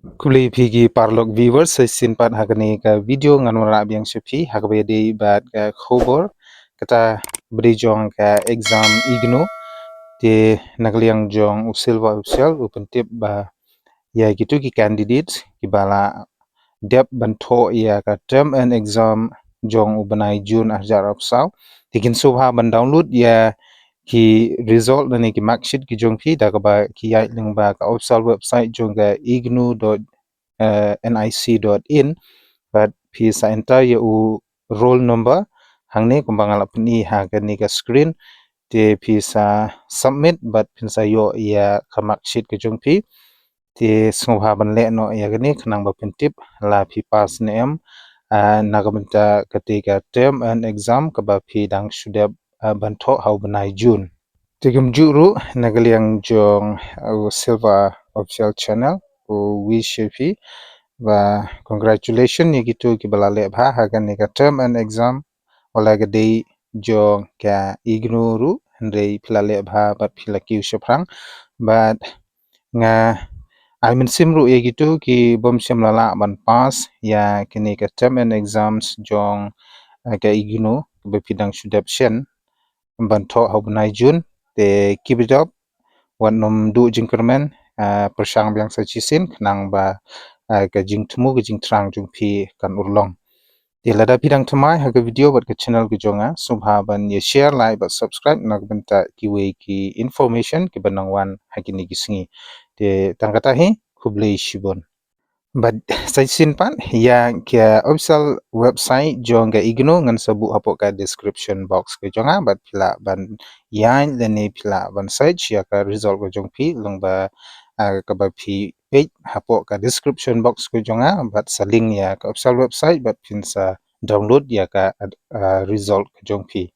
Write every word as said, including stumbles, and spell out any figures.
Khublei phi ki paralok viewers, sa shisien pat ha kane ka video ngan wanrah biang sha phi ha kaba ïadei bad ka khubor kata ba dei jong ka exam IGNOU. Te na ka liang jong u Silva Official u pyntip ba ïa kito ki candidate kiba la dep ban thoh ïa ka term one exam jong u bnai June ar hajar arphew saw, te kin sngewbha ban download ïa ki result lane ki marksheet ki jong phi da kaba ki ïaid lyngba ka official website jong ka ignou dot nic dot in. Bad phi sa enter ïa u roll number hangne kumba nga la pyni ha kane ka screen. Te phi sa submit bad phin sa ïoh ïa ka marksheet ka jong phi. Te sngewbha ban leh noh ïa kane khnang ba phin tip la phi pass ne em, ah, na ka bynta kata ka term one exam kaba phi dang shu dep, ah, ban thoh ha u bnai June. Te kumjuh ruh na ka liang jong, ah, u Silva Official Channel, u wish ïa phi ba congratulations ïa kito kiba la leh bha ha kane ka term one exam. Wat la ka dei jong ka IGNOU ruh, hynrei phi la leh bha bad phi la kiew shaphrang. Bad nga ai mynsiem ruh ïa kito ki bym shym la lah ban pass ïa kine ka term one exams jong, eh, ka IGNOU kaba phi dang shu dep shen ban thoh ha u bnai June. Te keep it up, wat nym duh jingkyrmen, eh, pyrshang biang sa shisien khnang ba, eh, ka jingthmu ka jingthrang jong phi kan urlong. Te lada phi dang thymmai ha ka video bad ka channel ka jong nga, sngewbha ban ïa share, like bad subscribe na ka bynta kiwei ki information kiba nang wan ha kine ki sngi. Te tang kata hi, khublei shibun. Bad sa shisien pat ïa ka official website jong ka IGNOU ngan sa buh hapoh ka description box ka jong nga, bad phi lah ban ïaid lane phi lah ban search ïa ka result ka jong phi lyngba, ah, kaba phi peit hapoh ka description box ka jong nga, bad sa link ïa ka official website bad phin sa download ïa ka, ah, result ka jong phi.